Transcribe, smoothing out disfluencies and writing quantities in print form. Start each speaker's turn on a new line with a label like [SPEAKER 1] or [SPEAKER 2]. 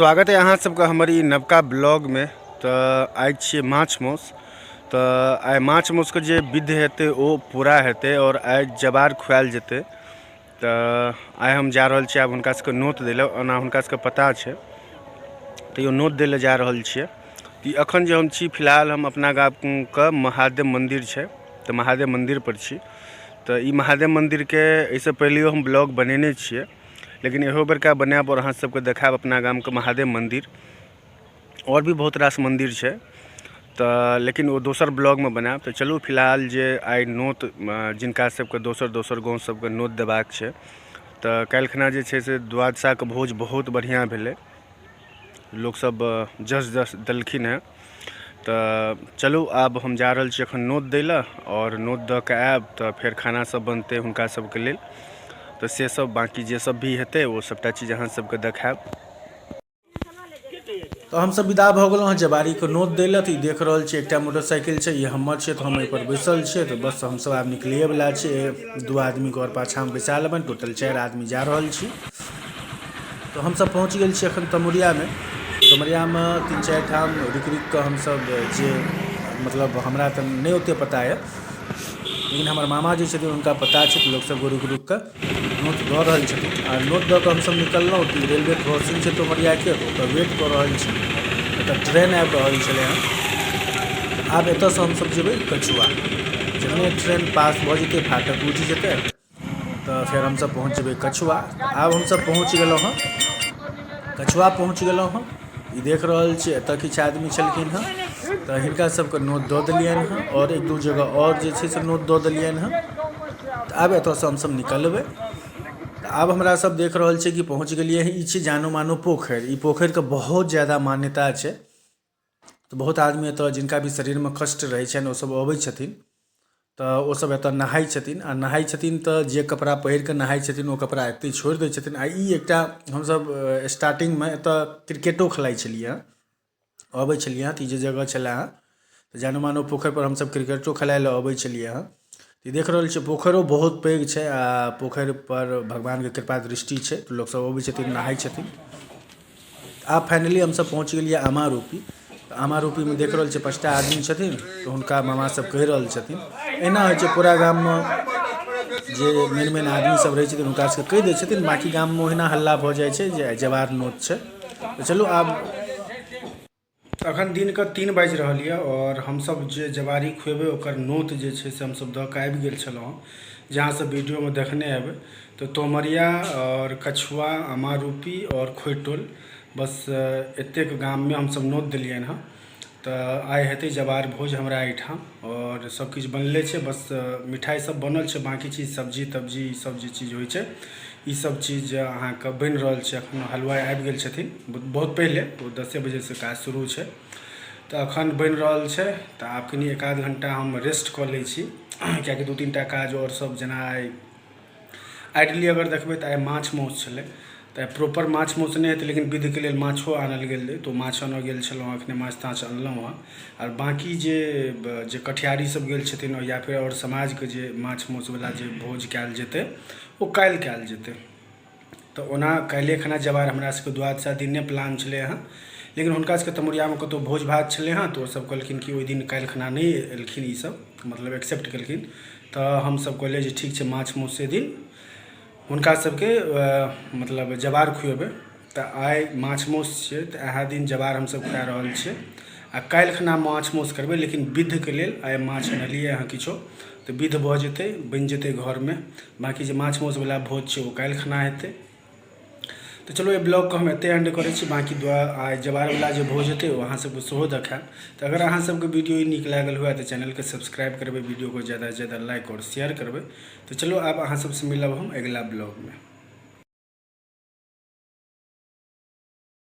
[SPEAKER 1] स्वागत है अहाँ सबके हमर ई नवका ब्लॉगमे। तऽ आइ छियै माछ माउस। तऽ आइ माछ माउसके जे विध हेतै ओ पूरा हेतै आओर आइ जवार खुआएल जेतै। तऽ आइ हम जा रहल छियै आब हुनका सबके नोत दै लए। ओना हुनका सबके पता छै, तैयो नोत दै लए जा रहल छियै। ई अखन जे हम छी फिलहाल हम अपना गामके महादेव मन्दिर छै, तऽ महादेव मन्दिरपर छी। तऽ ई महादेव मन्दिरके एहिसँ पहिलेओ हम ब्लॉग बनेने छियै, लेकिन इहो बेरका बनायब आओर अहाँ सबके देखायब अपना गामके महादेव मन्दिर। आओर भी बहुत रास मन्दिर छै, तऽ लेकिन ओ दोसर ब्लॉगमे बनायब। तऽ चलू फिलहाल जे आइ नोत जिनका सबके दोसर दोसर गाँव सबके नोत देबाक छै, तऽ काल्हिखना जे छै से द्वादशाके भोज बहुत बढ़िआँ भेलै, लोकसब जस जस देलखिन हेँ। तऽ चलू आब हम जा रहल छी एखन नोत दै लए, आओर नोत दऽ कऽ आयब तऽ फेर खाना सब बनतै हुनका सबके लेल। तऽ से सब बाँकी जे सब भी हेतै ओ सबटा चीज अहाँ सबके देखायब।
[SPEAKER 2] तऽ हमसब विदा भऽ गेलहुँ हँ जवारीके नोत दै लए। तऽ ई देख रहल छी एकटा मोटरसाइकिल छै, ई हमर छै, तऽ हम एहिपर बैसल छियै। तऽ बस हमसब आब निकलैएवला छियै, दू आदमीके आओर पाछाँमे बैसा लेबनि, टोटल 4 आदमी जा रहल छी। तऽ हमसब पहुँच गेल छी एखन तमुरियामे। तमुरियामे 3-4 ठाम रुकि रुकि कऽ हमसब जे मतलब हमरा तऽ नहि ओतेक पता यऽ, लेकिन हमर मामा जे छथिन हुनका पता छै। तऽ लोकसबके रुकि रुकि कऽ नोत दऽ रहल छथिन। आ नोत दऽ कऽ हमसब निकललहुँ तऽ रेलवे क्रॉसिंग छै तमुरियाके, तऽ ओतऽ वेट कऽ रहल छी, एतऽ ट्रेन आबि रहल छलै हँ। आब एतऽसँ हमसब जेबै कछुआ। जखने ट्रेन पास भऽ जेतै, फाटक उठि जेतै, तऽ फेर हमसब पहुँच जेबै कछुआ। आब हमसब पहुँच गेलहुँ हँ कछुआ, पहुँच गेलहुँ हँ। ई देख रहल छी एतऽ किछु आदमी छलखिन हँ, तऽ हिनका सबके नोत दऽ देलियनि हँ, आओर 1-2 जगह आओर जे छै से नोत दऽ देलियनि हँ। तऽ आब एतऽसँ हमसब निकलबै। तऽ आब हमरा सब देख रहल छै कि पहुँच गेलियै हँ। ई छै जानो मानो पोखरि। ई पोखरिके बहुत ज्यादा मान्यता छै। तऽ बहुत आदमी एतऽ जिनका भी शरीरमे कष्ट रहै छनि ओसब अबै छथिन, तऽ ओसब एतऽ नहाइ छथिन। आ नहाइ छथिन तऽ जे कपड़ा पहिर कऽ नहाइ छथिन ओ कपड़ा एतहि छोड़ि दै छथिन। आ ई एकटा हमसब स्टार्टिंगमे एतऽ क्रिकेटो खेलाइ छलियै हँ, अबै छलियै हँ। तऽ ई जे जगह छलै हँ तऽ जानो मानो पोखरिपर हमसब क्रिकेटो खेलाइ लए अबै छलियै हँ। ई देख रहल छियै पोखरिओ बहुत पैघ छै, आ पोखरिपर भगवानके कृपा दृष्टि छै, तऽ लोकसब अबै छथिन, नहाइ छथिन। आब फाइनली हमसब पहुँच गेलियै आमारोपी। तऽ आमारोपीमे देख रहल छियै 5टा आदमी छथिन, तऽ हुनका मामा सब कहि रहल छथिन। एना होइ छै पूरा गाममे जे मेन मेन आदमी सब रहै छथिन हुनका सबके कहि दै छथिन, बाँकी गाममे ओहिना हल्ला भऽ जाइ छै जे जवार नोत छै। तऽ चलू आब
[SPEAKER 1] अखन दिनके 3 बाजि रहल यऽ, आओर हमसब जे जवारी खुएबै ओकर नोत जे छै से हमसब दऽ कऽ आबि गेल छलहुँ हँ, जहाँ सब वीडियोमे देखने हेबै। तऽ तोमरिया आओर कछुआ, अमारूपी आओर खोइटोल, बस एतेक गाममे हमसब नोत देलियनि हँ। तऽ आइ हेतै जवार भोज हमरा एहिठाम, आओर सबकिछु बनले छै, बस मिठाइ सब बनल छै, बाँकी चीज सब्जी तब्जी ई सब जे चीज होइ छै ई सब चीज अहाँके बनि रहल छै। एखन हलुआइ आबि गेल छथिन बहुत पहिले, ओ 10 बजेसँ काज शुरू छै, तऽ एखन बनि रहल छै। तऽ आब कनि 1-आध घण्टा हम रेस्ट कऽ लै छी, किएकि 2-3 टा काज आओर सब जेना आइ आइडली अगर देखबै तऽ आइ माछ माउस छलै, तऽ आइ प्रॉपर माछ माउस नहि हेतै, लेकिन विधके लेल माछो आनल गेल रहै, तऽ ओ माछ आनऽ गेल छलहुँ, एखने माछ ताछ अनलहुँ हँ। आओर बाँकी जे जे कटिहारी सब गेल छथिन या फेर आओर समाजके जे माछ माउसवला जे भोज कयल जेतै ओ काल्हि कयल जेतै। तऽ ओना काल्हिए खना जवार हमरा सबके द्वादशा दिने प्लान छलै हँ, लेकिन हुनका सबके तमुरियामे कतहु भोज भात छलै हँ, तऽ ओसब कहलखिन कि ओहि दिन काल्हि खना नहि एलखिन, ई सब मतलब एक्सेप्ट केलखिन। तऽ हमसब कहलियै जे ठीक छै, माछ माउसे दिन हुनका सबके मतलब जवार खुएबै। तऽ आइ माछ माउस छियै, तऽ इएह दिन जवार हमसब खुआ रहल छियै, आ काल्हि खना माछ माउस करबै, लेकिन विधके लेल आइ माछ अनलियै हँ किछो, तऽ विध भऽ जेतै, बनि जेतै घरमे। बाँकी जे माछ माउसवला भोज छै ओ काल्हि खना हेतै। तऽ चलू एहि ब्लॉगके हम एतहि एंड करै छी। बाँकी आइ जवारवला जे भोज हेतै ओ अहाँ सबके सेहो देखायब। तऽ अगर अहाँ सबके वीडियो ई नीक लागल हुए तऽ चैनलके सब्सक्राइब करबै, वीडियोके ज्यादासँ ज्यादा लाइक आओर शेयर करबै। तऽ चलू आब अहाँ सबसँ मिलब हम अगिला ब्लॉगमे।